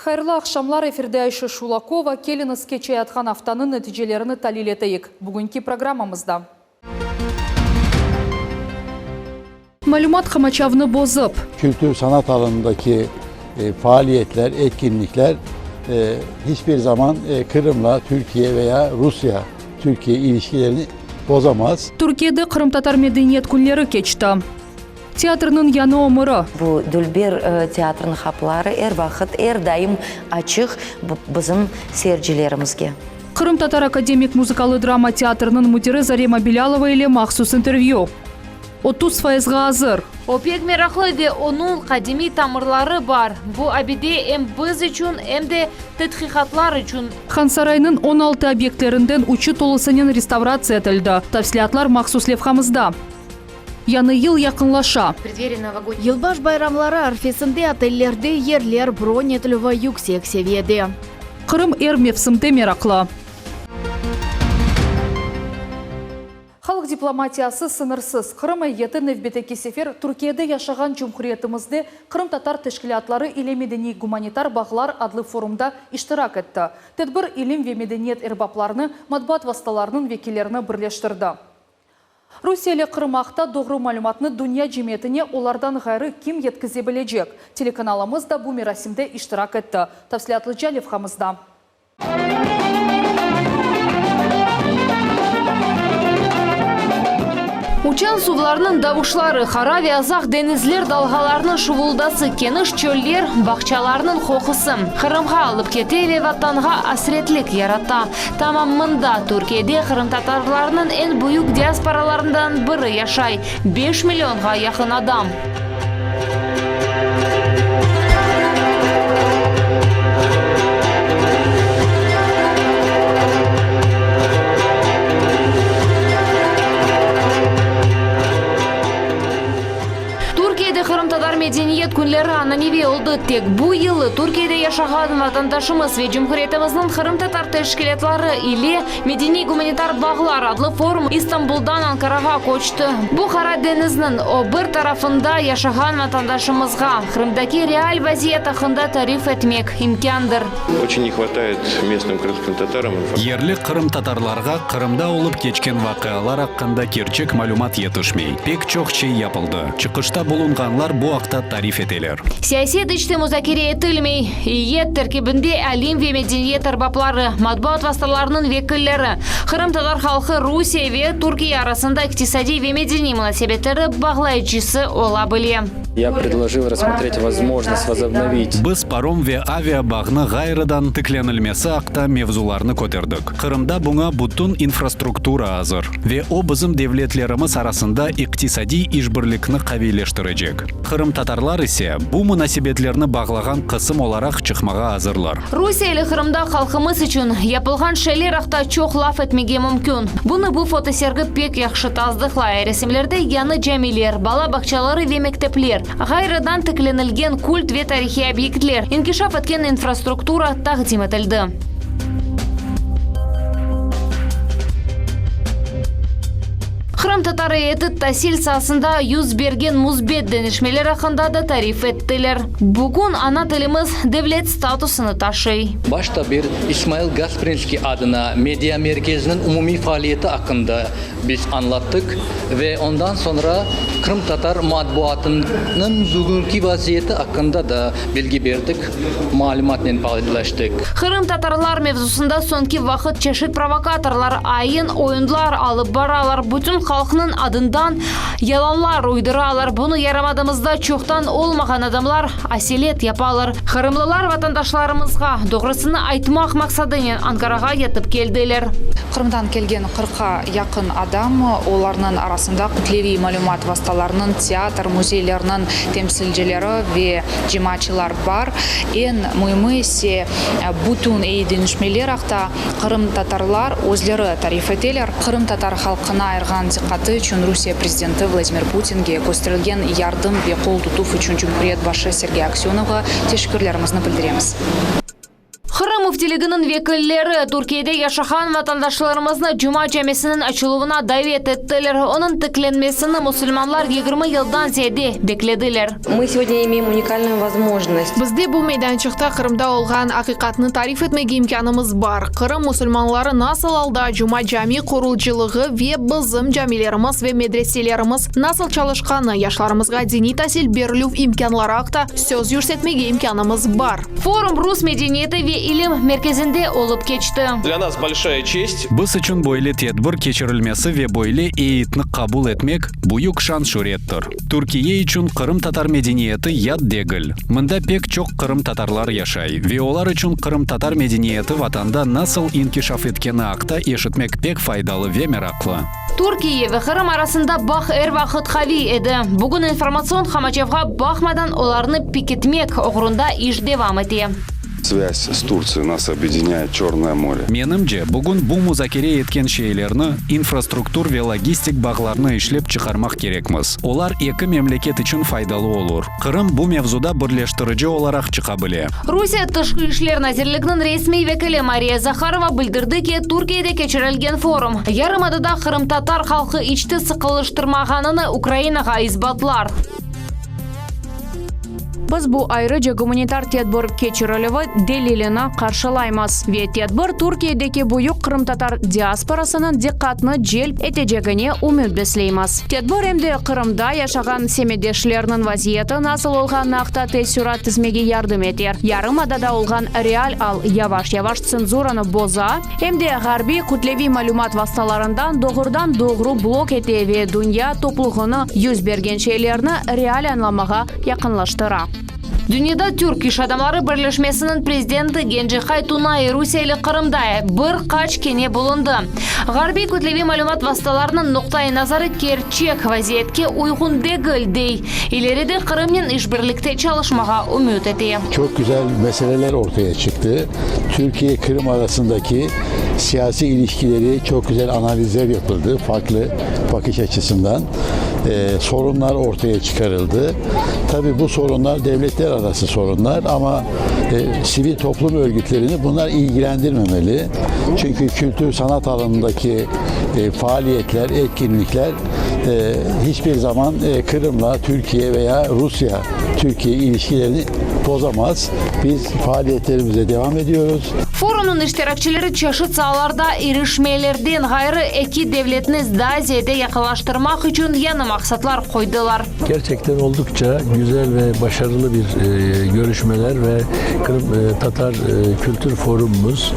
Hayırlı aqşamlar, efirde Ayşe Şulakova. Keliñiz, keçeyatqan aftanıñ neticelerini talil eteyik bugünki programmamızda. Malümat qamaçavnı bozıp. Kültür sanat alanındaki faaliyetler, etkinlikler hiç bir zaman Qırımla Türkiye veya Rusya, Türkiye ilişkilerini bozamaz. Türkiyede Qırımtatar medeniyet künleri keçti. Teatrniñ yañı ömüri. Bu dülber teatrniñ qapıları er vaqıt, er daim açıq bizim seyircilerimizge. Qırımtatar akademik muzıkalı-drama teatriniñ müdiri Zarema Bilâlova ile mahsus intervyü. 30 fayızğa azır. O pek meraqlı ve onıñ qadimiy tamırları bar. Bu abide em biz içün, em de tedqiqatlar içün. Hansaraynıñ 16 obyektlerinden üçü tolusınen restavratsiya etildi. Tafsilâtlar mahsus levhamızda. Yañı yıl yaqınlaşa. Yılbaş bayramları arfesinde otellerde yerler bron etilüvi yüksek seviyede. Qırım er mevsimde meraqlı. Halq diplomatiyası sıñırsız. Qırım eyyeti nevbetteki sefer Türkiyede yaşağan cumhuriyetimizde qırımtatar teşkilâtları ile medeniy-gumanitar bağlar adlı forumda iştirak etti. Tedbir ilim ve medeniyet erbaplarını, matbuat vastalarınıñ vekillerini birleştirdi. Rusiyeli Qırım aqta doğru malümatnı dünya cemiyetine olardan ğayrı kim yetkize bilecek? Telekanalımız da bu merasimde iştirak etti. Tafsilâtlıca levhamızda. Uçan suvlarnıñ davuşları, Qara ve Azaq deñizler dalğalarınıñ şuvuldası, keniş çöller, bağçalarnıñ qoqusı Qırımğa alıp kete ve Vatanğa asretlik yarata. Tamam mında, Türkiyede qırımtatarlarnıñ eñ büyük diasporalarından biri yaşay, beş millionğa yaqın adam. Türkiyede Qırımtatar medeniyet künleri ananeviy oldı. Tek bu yılı Türkiyede yaşağan vatandaşımız ve cumhuriyetimizniñ qırımtatar teşkilâtları ile Medeniy-gumanitar bağlar adlı forum İstanbuldan Ankarağa köçti. Bu Qara deñizniñ o bir tarafında yaşağan vatandaşımızğa Qırımdaki real vaziyet aqqında tarif etmek imkândır. Oçün ne hvatayet mestnım krımskim tatarам informatsiya. Yerli qırımtatarlarğa Qırımda olıp keçken vaqialar aqqında kerçek malümat yetişmey. Pek çoq şey yapıldı. Çıqışta bulunğanlar bu aqta tarif eteler. Siyaset iç te muzakere etilmey. Eyyet terkibinde alim ve medeniyet erbapları, matbuat vastalarınıñ vekilleri, qırımtatar halqı Rusiye ve Türkiye arasında iqtisadiy ve medeniy munasebetleri bağlayıcısı ola bile. Ya predlojil rassmotret vozmojnost vozobnovit. Biz parom ve avia bağnı ğayrıdan tiklenilmesi aqta mevzularnı köterdik. Qırımda buña bütün infrastruktura azır ve o bizim devletlerimiz arasında iqtisadiy işbirlikni qaviyleştirecek. Qırımtatarlar ise bu munasebetlerni bağlağan qısım olaraq çıqmağa azırlar. Rusiyeli Qırımda halqımız içün yapılğan şeyler aqta çoq laf etmege mümkün. Bunı bu fotosergi pek yahşı tasdıqlay. Resimlerde yañı camiler, bala bağçaları ve mektepler, ğayrıdan tiklenilgen kult ve tarihiy obyektler, inkişaf etken infrastruktura taqdim etildi. Qırımtatar eyyeti tasil saasında yüz bergen müsbet deñişmeler aqqında da tarif ettiler. Bugün ana tilimiz devlet statusını taşıy. Başta bir İsmail Gasprinskiy adına media merkeziniñ umumiy faaliyeti aqqında biz añlattık ve ondan soñra qırımtatar matbuatınıñ bugünki vaziyeti aqqında da bilgi berdik, malümatnen paylaştık. Qırımtatarlar mevzusında soñki vaqıt çeşit provokatorlar ayın-oyunlar alıp baralar, bütün halqnıñ adından yalanlar uyduralar, bunı yarımadamızda çoqtan olmağan adamlar aselet yapalar. Qırımlılar vatandaşlarımızğa doğrusını aytmaq maqsadınen Ankarağa yetip keldiler. Qırımdan kelgen qırqqa yaqın adam, olarnıñ arasında kütleviy malümat vastalarınıñ, teatr, müzeylerniñ temsilcileri ve cemaatçılar bar. Eñ müimi ise, bütün eyi deñişmeler aqta qırımtatarlar özleri tarif eteler. Qırımtatar halqına ayırğan diqqatı içün Rusiye prezidenti Vladimir Putinge, kösterilgen yardım ve qol tutuv içün cumhuriyet başı Sergey Aksönovğa teşekkürlerimizni bildiremiz. Qırım Müftiliginiñ vekilleri Türkiyede yaşağan vatandaşlarımıznı Cuma camisiniñ açıluvına davet ettiler. Onıñ tiklenmesini musulmanlar 20 yıldan ziyade beklediler. Mı segodnâ imeyem unikalnuyu vozmojnost. Bizde bu meydançıqta Qırımda olğan aqiqatnı tarif etmege imkânımız bar, Qırım musulmanları nasıl alda Cuma cami qurucılığı ve bizim camilerimiz ve medreselerimiz nasıl çalışqanı, yaşlarımızğa diniy tasil berilüv imkânları aqta söz yürsetmege imkânımız bar. Forum Rus medeniyeti ve ilim merkezinde olıp keçti. Dlâ nas bolşaya çest. Biz içün böyle tedbir keçirilmesi ve böyle eyyetni qabul etmek büyük şan-şürettir. Türkiye içün qırımtatar medeniyeti yat degil. Mında pek çoq qırımtatarlar yaşay ve olar içün qırımtatar medeniyeti vatanda nasıl inkişaf etkeni aqta eşitmek pek faydalı ve meraqlı. Türkiye ve Qırım arasında bağ er vaqıt qaviy edi. Bugün informatsion qamaçavğa baqmadan olarnı pekitmek oğrunda iş devam ete. Svâz s Turtsiей nas obedinâet Çornoye more. Menimce, bugün bu muzakere etken şeylerni, infrastruktur ve logistik bağlarnı işlep çıqarmaq kerekmiz. Olar eki memleket içün faydalı olur. Qırım bu mevzuda birleştirici olaraq çıqa bile. Rusiye Tışqı işler nazirliginiñ resmiy vekili Mariya Zaharova bildirdi ki, Türkiyede keçirilgen forum, yarımadada qırımtatar halqı iç te sıqılıştırmağanını Ukrainağa isbatlar. Biz bu ayrıca gumanitar tedbir keçirilüvi delilini qarşılaymız ve tedbir Türkiyedeki büyük qırımtatar diasporasınıñ diqqatını celp etecegine ümüt besleymiz. Tedbir em de Qırımda yaşağan semetdeşlerniñ vaziyeti nasıl olğanı aqta teessürat tizmege yardım eter, yarımadada olğan real al yavaş-yavaş tsenzuranı boza, em de ğarbiy kütleviy malümat vastalarından doğrudan-doğru blok ete ve dünya topluğını yüz bergen şeylerni real añlamağa yaqınlaştıra. Dünyada Türk iş adamları birleşmesiniñ prezidenti Gencehay Tunay Rusiyeli Qırımda bir qaç kene bulundı. Ğarbiy kütleviy malümat vastalarınıñ noqta-i nazarı kerçek vaziyetke uyğun degil, dey. İleride Qırımnen işbirlikte çalışmağa ümüt ete. Çoq güzel meseleler ortaya çıqtı. Türkiye-Kırım arasındaki siyasiy ilişkileri çoq güzel analizler yapıldı, farklı bakış açısından. Sorunlar ortaya çıkarıldı. Tabii bu sorunlar devletler arası sorunlar ama sivil toplum örgütlerini bunlar ilgilendirmemeli. Çünkü kültür sanat alanındaki faaliyetler, etkinlikler hiçbir zaman Kırım'la Türkiye veya Rusya Türkiye ilişkilerini bozamaz. Biz faaliyetlerimize devam ediyoruz. Forumnıñ iştirakçileri çeşit saalarda irişmelerden ğayrı eki devletni daa ziyade yaqınlaştırmaq içün yañı maqsatlar qoydılar. Kerçekten olduqça güzel ve başarılı bir görüşmeler ve Qırımtatar kültür forumumız,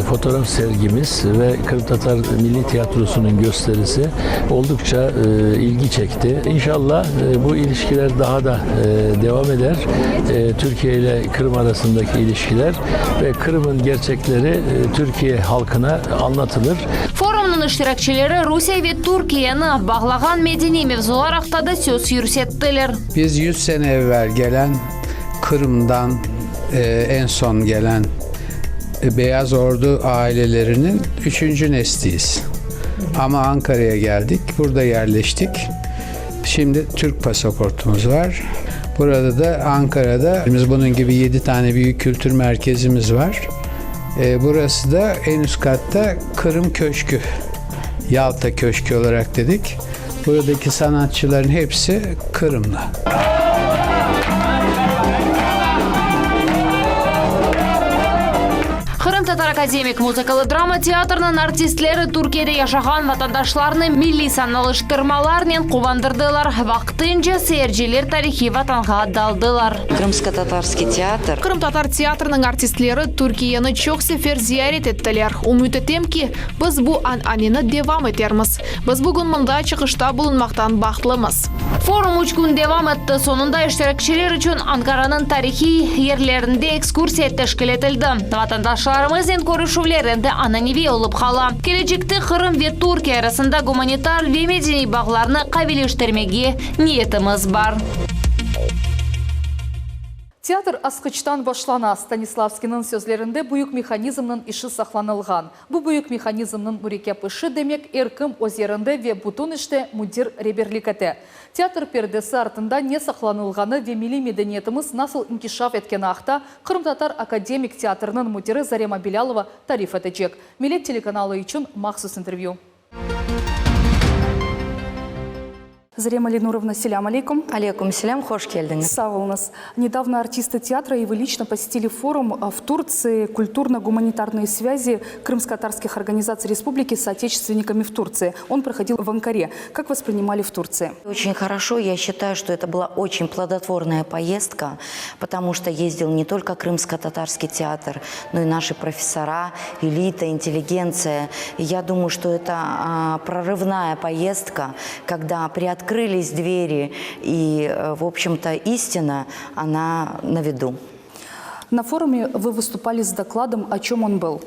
fotoğraf sergimiz ve Qırımtatar milliy tiyatrosınıñ gösterisi olduqça ilgi çekti. İnşallah bu ilişkiler daha da devam eder, Türkiye ile Qırım arasındaki ilişkiler ve Qırım'ın gerçekleri Türkiye halqına anlatılır. Forumnıñ iştirakçileri Rusiye ve Türkiyeni bağlağan medeniy mevzular aqta da söz yürsettiler. Biz yüz sene evvel gelen Qırımdan eñ soñ gelen Beyaz Ordu aileleriniñ üçünci nesliyiz. Amma Ankaraya geldik, burada yerleştik. Şimdi türk pasaportumuz var. Burada da Ankara'da biz bunıñ kibi yedi tane büyük kültür merkezimiz var. Burası da eñ üst katta Qırım Köşkü, Yalta Köşkü olaraq dedik. Buradaki sanatçıların hepsi Qırımlı. Qırımtatar akademik muzıkalı-drama teatrınıñ artistleri Türkiyede yaşağan vatandaşlarnı milliy sanalıştırmalarnen quvandırdılar. Vaqtınca seyirciler tarihiy vatanğa daldılar. Krımskotatarskiy teatr. Qırımtatar teatrınıñ artistleri Türkiyeni çoq sefer ziyaret ettiler. Ümüt etem ki, biz bu ananeni devam etermiz. Biz bugün mında çıqışta bulunmaqtan bahtlımız. Forum üç kün devam etti. Soñunda iştirakçiler içün Ankaranıñ tarihiy yerlerinde ekskursiya teşkil etildi. Vatandaşlarımıznen körüşüvler endi ananeviy olıp qala. Kelecekte Qırım ve Türkiye arasında gumanitar ve medeniy bağlarnı qaviyleştirmege niyetimiz bar. Teatr asqıçtan başlana, Stanislavskiyniñ sözlerinde büyük mehanizmniñ işi saqlanılğan. Bu büyük mehanizmniñ mürekkep işi, demek, er kim öz yerinde ve bütün işte müdir reberlik ete. Teatr perdesi artında ne saqlanılğanı ve milliy medeniyetimiz nasıl inkişaf etkeni aqta Qırımtatar akademik teatriniñ müdiri Zarema Bilâlova tarif etecek. Millet telekanalı içün mahsus intervyü. Zarema Lenurovna, selâm aleykum. Aleykum selâm, hoş keldiñiz. Sağ oluñız. Недавно артисты театра и вы лично посетили форум в Турции «Культурно-гуманитарные связи крымско-татарских организаций республики с соотечественниками в Турции». Он проходил в Анкаре. Как вас принимали в Турции? Очень хорошо. Я считаю, что это была очень плодотворная поездка, потому что ездил не только Крымско-татарский театр, но и наши профессора, элита, интеллигенция. И я думаю, что это а, прорывная поездка, когда приоткрылись двери и, э, в общем-то, истина, она на виду. На форуме вы выступали с докладом, о чем он был?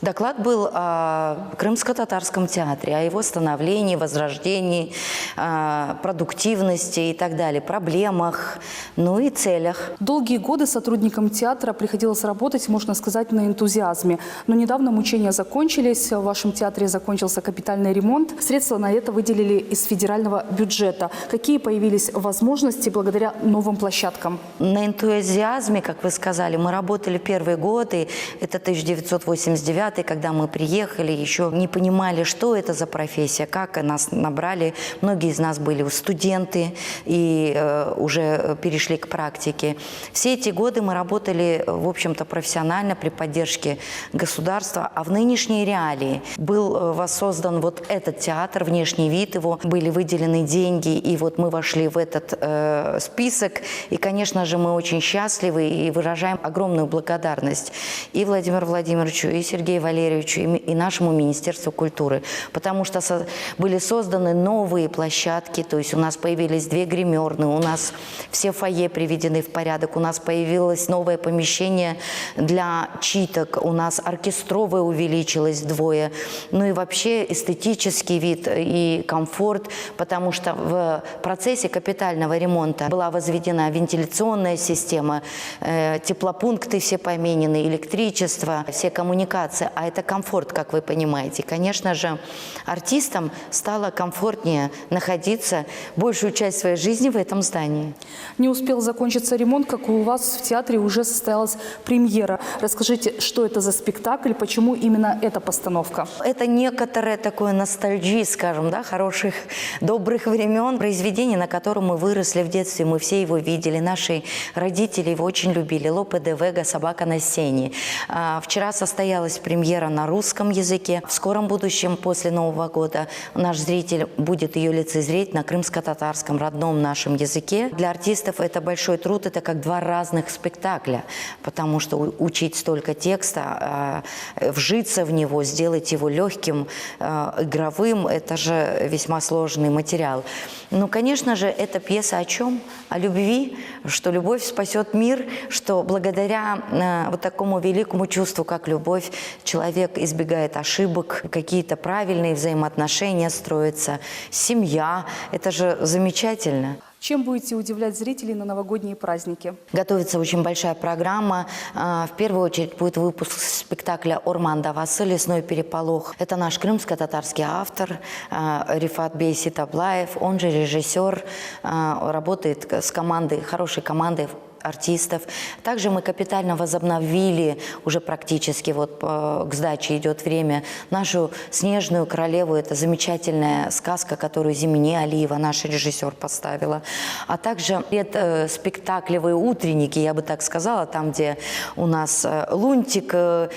Доклад был о Крымско-татарском театре, о его становлении, возрождении, продуктивности и так далее, проблемах, ну и целях. Долгие годы сотрудникам театра приходилось работать, можно сказать, на энтузиазме. Но недавно мучения закончились, в вашем театре закончился капитальный ремонт. Средства на это выделили из федерального бюджета. Какие появились возможности благодаря новым площадкам? На энтузиазме, как вы сказали, мы работали первые годы. Это 1989 когда мы приехали, еще не понимали, что это за профессия, как нас набрали. Многие из нас были студенты и э, уже перешли к практике. Все эти годы мы работали, в общем-то, профессионально при поддержке государства. А в нынешней реалии был э, воссоздан вот этот театр, внешний вид его, были выделены деньги, и вот мы вошли в этот э, список. И, конечно же, мы очень счастливы и выражаем огромную благодарность и Владимиру Владимировичу, и Сергею Валерьевичу, и, и нашему Министерству культуры, потому что со были созданы новые площадки, то есть у нас появились две гримерные, у нас все фойе приведены в порядок, у нас появилось новое помещение для читок, у нас оркестровое увеличилось вдвое, ну и вообще эстетический вид и комфорт, потому что в процессе капитального ремонта была возведена вентиляционная система, э, теплопункты все поменены, электричество, все коммуникации, а это комфорт, как вы понимаете. Конечно же, артистам стало комфортнее находиться большую часть своей жизни в этом здании. Не успел закончиться ремонт, как у вас в театре уже состоялась премьера. Расскажите, что это за спектакль, почему именно эта постановка? Это некоторое такое ностальгия, скажем, да, хороших, добрых времен. Произведение, на котором мы выросли в детстве, мы все его видели. Наши родители его очень любили. Лопе де Вега «Собака на сене». А, вчера состоялась премьера на русском языке. В скором будущем, после Нового года, наш зритель будет ее лицезреть на крымско-татарском родном нашем языке. Для артистов это большой труд, это как два разных спектакля, потому что учить столько текста, а, вжиться в него, сделать его легким, а, игровым, это же весьма сложный материал. Ну, конечно же, эта пьеса о чем? О любви, что любовь спасет мир, что благодаря э, вот такому великому чувству, как любовь, человек избегает ошибок, какие-то правильные взаимоотношения строятся, семья. Это же замечательно. Чем будете удивлять зрителей на новогодние праздники? Готовится очень большая программа. А, в первую очередь будет выпуск спектакля «Орман Давасы. Лесной переполох». Это наш крымско-татарский автор а, Рифат Бей Сейтаблаев. Он же режиссер, а, работает с командой, хорошей командой артистов. Также мы капитально возобновили, уже практически вот э, к сдаче идет время, нашу «Снежную королеву». Это замечательная сказка, которую Зимине Алиева, наш режиссер, поставила. А также это спектаклевые утренники, я бы так сказала, там, где у нас э, Лунтик, э,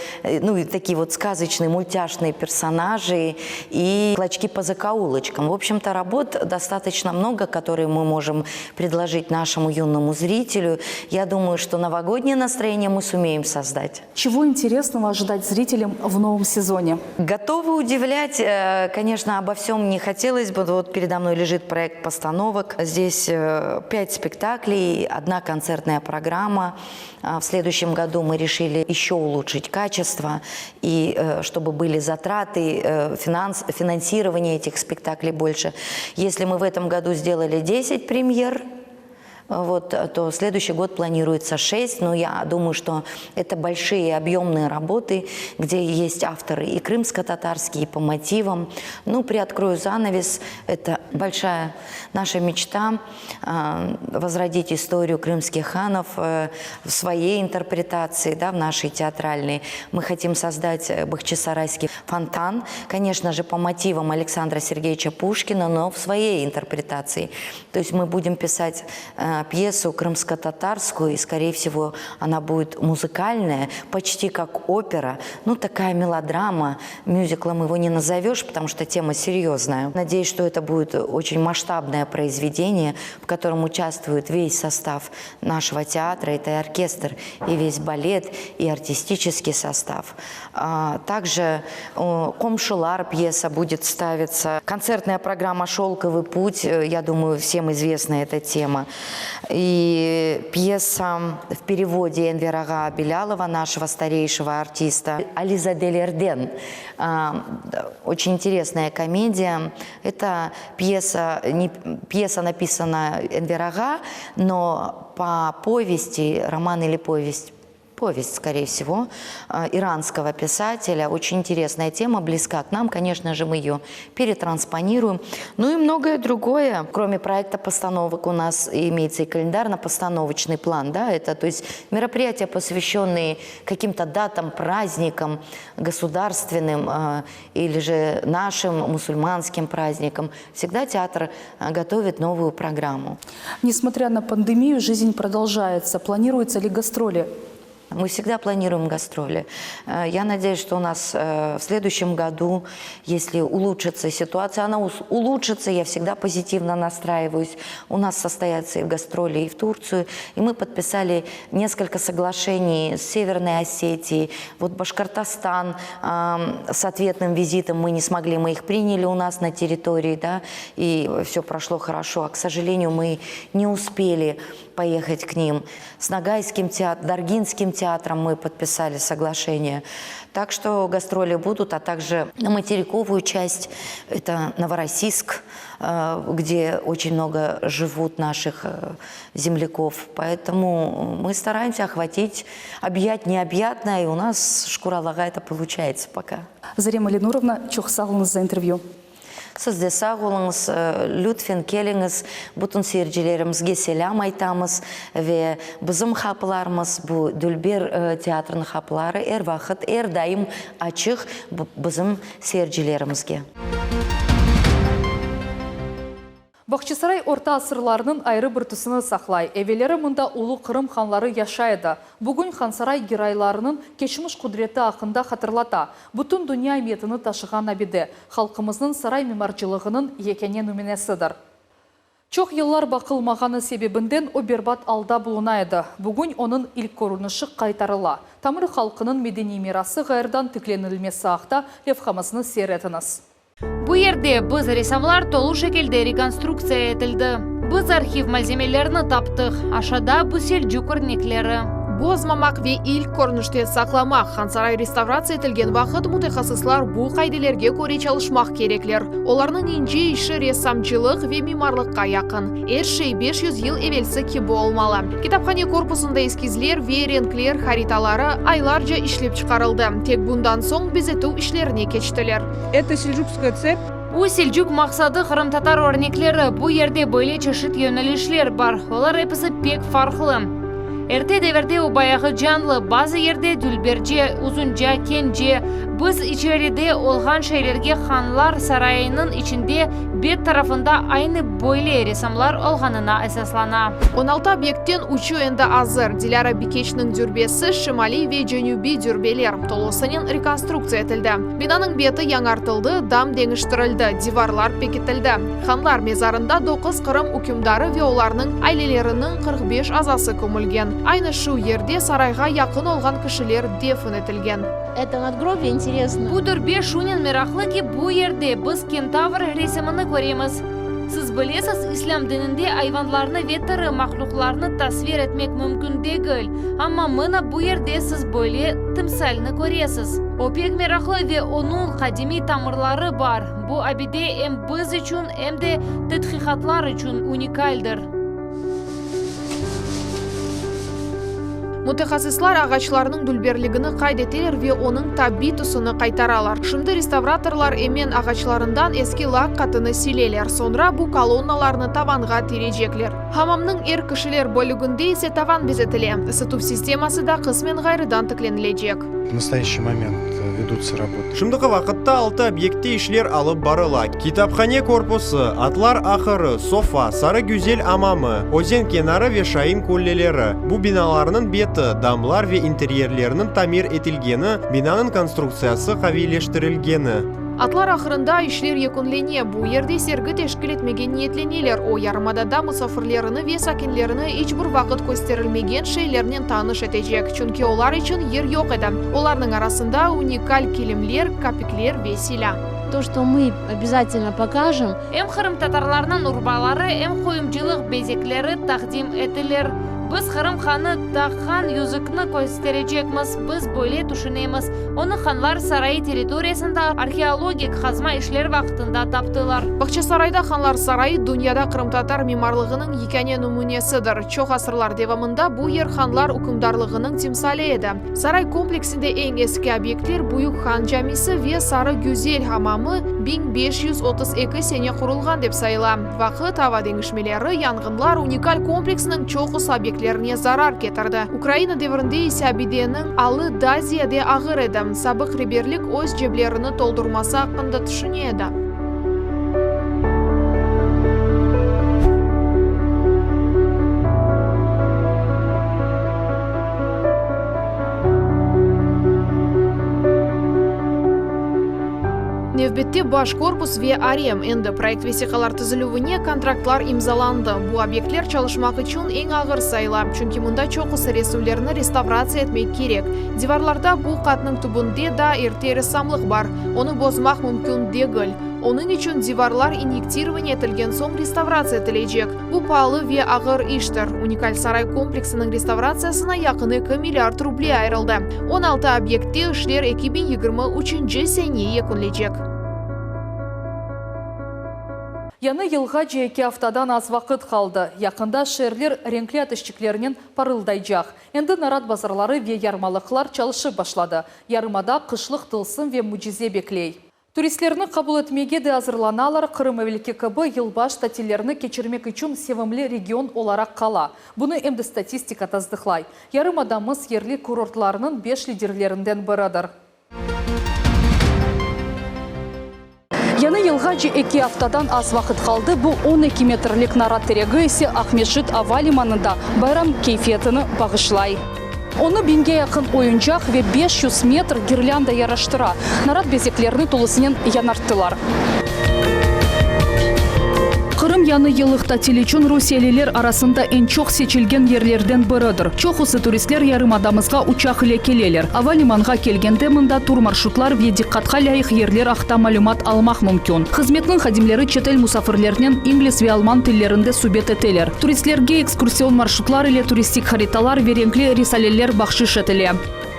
ну и такие вот сказочные, мультяшные персонажи и клочки по закоулочкам. В общем-то, работ достаточно много, которые мы можем предложить нашему юному зрителю. Я думаю, что новогоднее настроение мы сумеем создать. Чего интересного ожидать зрителям в новом сезоне? Готовы удивлять. Э, конечно, обо всем не хотелось бы. Вот передо мной лежит проект постановок. Здесь э, пять спектаклей, одна концертная программа. А в следующем году мы решили еще улучшить качество и э, чтобы были затраты, финанс, финансирование этих спектаклей больше. Если мы в этом году сделали 10 премьер, Вот, то следующий год планируется 6, но я думаю, что это большие объемные работы, где есть авторы и крымско-татарские, и по мотивам. Ну, приоткрою занавес, это большая наша мечта э, возродить историю крымских ханов э, в своей интерпретации, да, в нашей театральной. Мы хотим создать э, Бахчисарайский фонтан, конечно же, по мотивам Александра Сергеевича Пушкина, но в своей интерпретации. То есть мы будем писать э, пьесу крымско-татарскую, и, скорее всего, она будет музыкальная, почти как опера. Ну, такая мелодрама, мюзиклом его не назовешь, потому что тема серьезная. Надеюсь, что это будет очень масштабное произведение, в котором участвует весь состав нашего театра. Это и оркестр, и весь балет, и артистический состав. А, также «Qomşular» пьеса будет ставиться. Концертная программа «Шелковый путь», э, я думаю, всем известна эта тема. И пьеса в переводе Энвера Белялова, нашего старейшего артиста, «Alizadelerden». А, очень интересная комедия. Это пьеса, не, пьеса написана Энвер ağa, но по повести, роман или повесть, повесть, скорее всего, э, иранского писателя. Очень интересная тема, близка к нам. Конечно же, мы ее перетранспонируем. Ну и многое другое. Кроме проекта постановок у нас имеется и календарно-постановочный план. Да? Это, то есть мероприятия, посвященные каким-то датам, праздникам государственным э, или же нашим мусульманским праздникам. Всегда театр э, готовит новую программу. Несмотря на пандемию, жизнь продолжается. Планируются ли гастроли? Мы всегда планируем гастроли. Э, я надеюсь, что у нас э, в следующем году, если улучшится ситуация, она улучшится, я всегда позитивно настраиваюсь. У нас состоятся и гастроли и в Турцию. И мы подписали несколько соглашений с Северной Осетией. Вот Башкортостан с ответным визитом мы не смогли, мы их приняли у нас на территории, да, и все прошло хорошо. А, к сожалению, мы не успели поехать к ним. С Ногайским театром, Даргинским театром мы подписали соглашение. Так что гастроли будут, а также на материковую часть, это Новороссийск, э, где очень много живут наших э, земляков. Поэтому мы стараемся охватить, объять необъятное, и у нас şükür Allağa это получается пока. Зарема Ленуровна, çoq sağ oluñız за интервью. Siz de sağ oluñız, lütfen keliñiz, bütün seyircilerimizge selâm aytamız ve bizim qapılarımız, bu dülber teatrnıñ qapıları er vaqıt, er daim açıq bizim seyircilerimizge. Bağçasaray orta asırlarnıñ ayrı bir tüsüni saqlay. Evelleri mında ulu Qırım hanları yaşay edi. Bugün Hansaray Giraylarınıñ keçmiş qudreti aqqında hatırlata. Bütün dünya emiyetini taşığan abide, halqımıznıñ saray mimarcılığınıñ yekâne nümünesidir. Çoq yıllar baqılmağanı sebebinden o berbat alda buluna edi. Bugün onıñ ilk körünişi qaytarıla. Tamır halqınıñ medeniy mirası ğayrıdan tiklenilmesi aqta levhamıznı seyir etiñiz. Bu yerde biz ressamlar tolu şekilde rekonstruktsiya etildi. Biz arhiv malzemelerini taptıq, aşağıda bu selcuk örnekleri. Bozmamaq ve ilk körünişte saqlamaq, Hansaray restavratsiya etilgen vaqıt mütehassıslar bu qaidelerge köre çalışmaq kerekler. Olarnıñ ince işi ressamcılıq ve mimarlıqqa yaqın. Er şey 500 yıl evelsi kibi olmalı. Kitaphane korpusında eskizler ve renkler haritaları aylarca işlep çıqarıldı. Tek bundan soñ bezetüv işlerine keçtiler. Eto seljukskaya tsep. Bu selcuk maqsadı qırımtatar örnekleri, bu yerde böyle çeşit yönelişler bar, olar episi pek farqlı. Erte devirde o bayağı canlı, bazı yerde dülberce, uzunca, kence. Biz içeride olğan şeylerge hanlar sarayınıñ içinde bet tarafında aynı böyle ressamlar olğanına esaslana. 16 obyektten üçü endi azır, Dilâra Bikeçniñ dürbesi, şimaliy ve cenübiy dürbeler tolusınen rekonstruktsiya etildi. Binanıñ beti yañartıldı, dam deñiştirildi, divarlar pekitildi. Hanlar mezarında doquz Qırım ükümdarı ve olarnıñ aileleriniñ 45 azası kömülgen. Aynı şu yerde sarayğa yaqın olğan kişiler defn etilgen. Eto nadgrobye interesno. Bu dürbe şunen meraqlı ki, bu yerde biz kentavr resimini köremiz. Siz bilesiz, islâm dininde ayvanlarnı ve tiri mahlüqlarnı tasvir etmek mümkün degil, amma mına bu yerde siz böyle timsalni köresiz. O pek meraqlı ve onıñ qadimiy tamırları bar. Bu abide em biz içün, em de tedqiqatlar içün unikaldir. Mütehassıslar ağaçlarnıñ dülberligini qayd eteler ve onıñ tabiy tüsüni qaytaralar. Şimdi restavratorlar emen ağaçlarından eski lak qatını sileler, soñra bu kolonnalarnı tavanğa tirecekler. Hamamnıñ er kişiler bölüginde ise tavan bezetile, ısıtuv sisteması da qısmen ğayrıdan tiklenilecek. V nastoyaşçiy moment vedutsa rabotı. Şimdiki vaqıtta altı obyektte işler alıp barıla, kitaphane korpusı, atlar ahırı, sofa, Sarı Güzel amamı, özen kenarı ve Şain qulleleri. Bu binalarnıñ beti, damlar ve interyerleriniñ tamir etilgeni, binanıñ konstruktsiyası qaviyleştirilgeni. Atlar ahırında işler yekünlene. Bu yerde sergi teşkil etmege niyetleneler, o, yarımadada musafirlerini ve sakinlerini iç bir vaqıt kösterilmegen şeylernen tanış etecek, çünki olar içün yer yoq edi. Olarnıñ arasında unikal kilimler, kapikler ve silâ. To, çto mı obязательно pokajem. Em qırımtatarlarnıñ urbaları, em qoyumcılıq bezekleri taqdim etilir. Biz Qırım hanı taqqan yüzükni kösterecekmiz, biz böyle tüşünemiz, onı Hanlar sarayı territoriyasında arheologik qazma işleri vaqtında taptılar. Bağçasarayda Hanlar sarayı dünyada qırımtatar mimarlığınıñ yekâne nümünesidir. Çoq asırlar devamında bu yer hanlar ükümdarlığınıñ timsali edi. Saray kompleksinde eñ eski obyektler Büyük Han camisi ve Sarı Güzel hamamı 1532 sene qurulğan dep sayıla. Vaqıt, ava deñişmeleri, yanğınlar unikal kompleksniñ çoqusı obyektlerine zarar ketirdi. Ukraina devrinde ise abideniñ alı daa ziyade ağır edi, sabıq reberlik öz ceblerini toldurması aqqında tüşüne edi. Nevbette baş korpus ve arem. Endi proyekt vesiqalar tizilüvine kontraktlar imzalandı. Bu obyektler çalışmaq içün eñ ağır sayıla, çünki mında çoqusı resimlerni restavratsiya etmek kerek. Divarlarda bu qatnıñ tübünde daa erte ressamlıq bar, onı bozmaq mümkün degil. Onıñ içün divarlar inyektirovaniye etilgen soñ restavratsiya etilecek. Bu paalı ve ağır iştir. Unikal saray kompleksiniñ restavratsiyasına yaqın eki milliard ruble ayırıldı. 16 obyektte işler 2023 sene yekünlecek. Yañı yılğace eki aftadan az vaqıt qaldı. Yaqında şeerler renkli ateşçiklernen parıldaycaq. Endi narat bazarları ve yarmalıqlar çalışıp başladı. Yarımada qışlıq tılsım ve mücize bekley. Turistlerni qabul etmege de azırlanalar, Qırım evelki kibi yılbaş tatillerini keçirmek içün sevimli region olaraq qala. Bunı em de statistika tasdıqlay. Yarımadamız yerli kurortlarnıñ beş liderlerinden biridir. Yañı yılğace eki aftadan az vaqıt qaldı, bu 12 metrlik narat teregi ise Aqmescit ava limanında bayram keyfiyetini bağışlay. Onı biñge yaqın oyuncaq ve 500 metr girlânda yaraştıra. Narat bezeklerini tolusınen yañarttılar. Qırım yañı yıllıq tatil içün rusiyeliler arasında eñ çoq seçilgen yerlerden biridir. Çoqusı turistler yarımadamızğa uçaq ile keleler. Ava limanğa kelgende mında tur-marşrutlar ve diqqatqa lâyıq yerler aqta malümat almaq mümkün. Hızmetniñ hadimleri çetel musafirlernen ingliz ve alman tillerinde subet eteler. Turistlerge ekskursion marşrutlar ile turistik haritalar ve renkli risaleler bahşiş etile.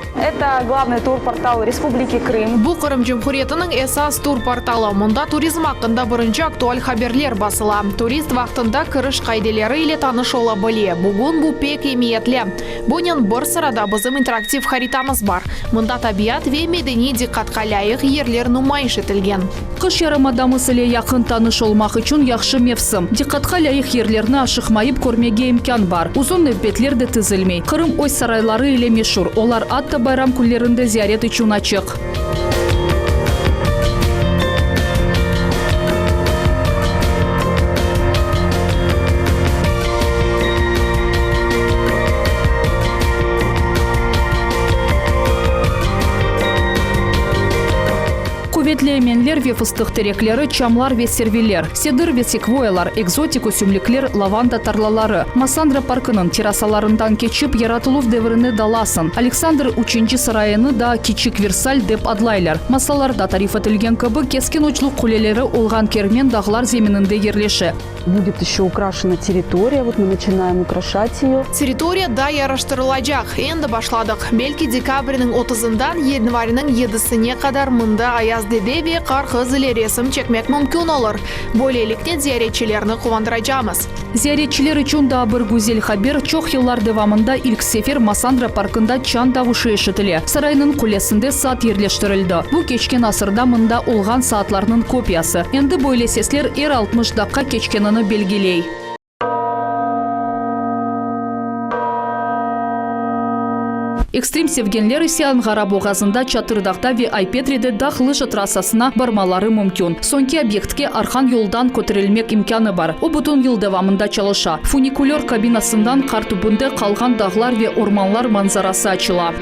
Eto glavnıy tur-portal Respubliki Krım. Bu Qırım Cumhuriyetiniñ esas tur-portalı. Mında turizm aqqında birinci aktual haberler basıla. Turist vaqtında kiriş qaideleri ile tanış ola bile. Bugün bu pek emiyetli. Bunen bir sırada bizim interaktiv haritamız bar. Mında tabiat ve medeniy diqqatqa lâyıq yerler numayış etilgen. Qış yarımadamız ile yaqın tanış olmaq içün yahşı mevsim. Diqqatqa lâyıq yerlerni aşıqmayıp körmege imkân bar. Uzun nevbetler de tizilmey. Qırım öz sarayları ile meşur, olar atta bayram künlerinde ziyaret içün açıq. Quvetli emenler ve fıstıq terekleri, çamlar ve serviler, sedir ve sekvoyalar, ekzotik ösümlikler, lavanda tarlaları. Massandra parkınıñ terrasalarından keçip, yaratıluv devrine dalasıñ. Aleksandr Üçünci sarayını da Kiçik Versal dep adlaylar. Masallarda tarif etilgen kibi, keskin uçlu quleleri olğan kermen dağlar zemininde yerleşe. Budet eşe ukraşena territoriya, vot mı naçınaem ukraşat eyo. Territoriya da yaraştırılacaq. Endi başladıq. Belki dekabrniñ otuzından yanvarniñ yedisine qadar mında ayaz derecesi. Şehzade ve Qarqız ile resim çekmek mümkün olur. Böyleliknen ziyaretçilerni quvandıracamız. Ziyaretçiler içün daa bir güzel haber, çoq yıllar devamında ilk sefer Massandra parkında çan davuşı eşitile. Saraynıñ qullesinde saat yerleştirildi. Bu, keçken asırda mında olğan saatlarnıñ kopiyası. Endi böyle sesler er 60 daqqa keçkenini belgiley. Ekstrem sevgenler ise Anğara boğazında, Çatırdağda ve Ay-Petride dağ lıja trassasına barmaları mümkün. Soñki obyektke arqan yoldan köterilmek imkânı bar. O, bütün yıl devamında çalışa. Funikulör kabinasından qar tübünde qalğan dağlar ve ormanlar manzarası açıla.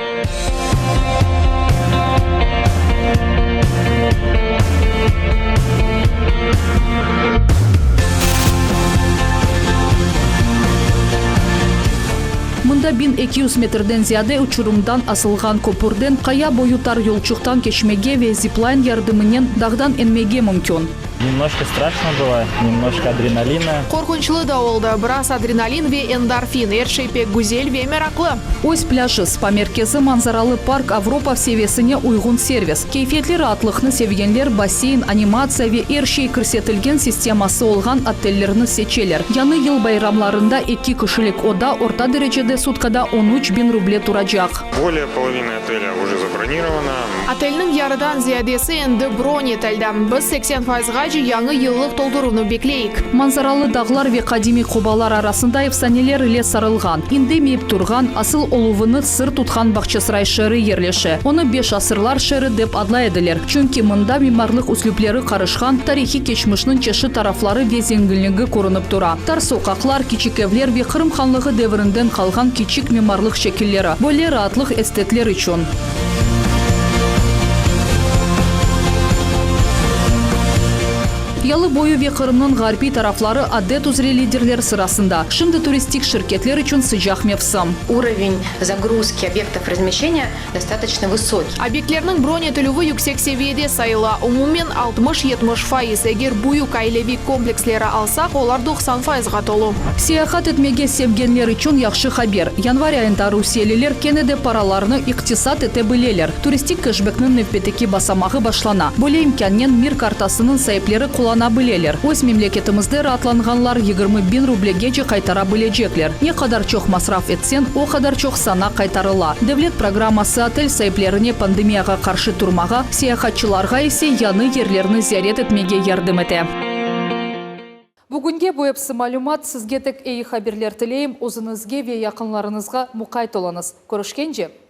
Mında 1200 metrden ziyade uçurımdan asılğan köpürden qaya boyu tar yolçuqtan keçmege ve ziplayn yardımınen dağdan enmege mümkün. Nemnoşko straşno bylo, nemnoşko adrenalina. Qorqunçlı da oldı, biraz adrenalin ve endorfin, er şey pek güzel ve meraqlı. Öz plâjı, spa-merkezi, manzaralı park, Avropa seviyesine uyğun servis, keyfiyetli raatlıqnı sevgenler basseyn, animatsiya ve er şey kirsetilgen sisteması olğan otellerni seçeler. Yañı yıl bayramlarında eki kişilik oda orta derecede sutkada 13 biñ ruble turacaq. Bolее poloviny otelâ uje zabronirovanno. Otelniñ yarıdan ziyadesi endi bron etildi. Biz 80 fayızğace yañı yıllıq tolduruvnı bekleyik. Manzaralı dağlar ve qadimiy qobalar arasında efsaneler ile sarılğan, indemeyip turğan, asıl oluvını sır tutqan Bağçasray şeeri yerleşe. Onı Beş asırlar şeeri dep adlay ediler, çünki mında mimarlıq üslüpleri qarışqan, tarihiy keçmişniñ çeşit tarafları ve zenginligi körünip tura. Tar soqaqlar, kiçik evler ve Qırım hanlığı devirinden qalğan kiçik mimarlıq şekilleri, böyle raatlıq estetler içün. Yalı boyu ve Qırımnıñ ğarbiy tarafları adet üzre liderler sırasında. Şimdi turistik şirketler içün sıcaq mevsim. Уровень загрузки объектов размещения достаточно высокий. Obyektlerniñ bron etilüvi yüksek seviyede sayıla, umumen 60-70%. Eger büyük aileviy kompleksleri alsaq, olar 90 fayızğa tolu. Seyahat etmege sevgenler içün yahşı haber, yanvar ayında rusiyeliler kene de paralarını iqtisat ete bileler. Turistik keşbekniñ nevbetteki basamağı başlana. Böyle imkânnen Mir kartasınıñ saipleri qullana bileler. Öz memleketimizde raatlanğanlar 20 biñ rublegece qaytara bilecekler. Ne qadar çoq masraf etseñ, o qadar çoq saña qaytarıla. Devlet programması otel saiplerine pandemiyağa qarşı turmağa, seyahatçılarğa ise yañı yerlerni ziyaret etmege yardım ete. Bugünge bu episi malümat. Sizge tek eyi haberler tileyim. Özüñizge ve yaqınlarıñızğa muqayt oluñız. Körüşkence!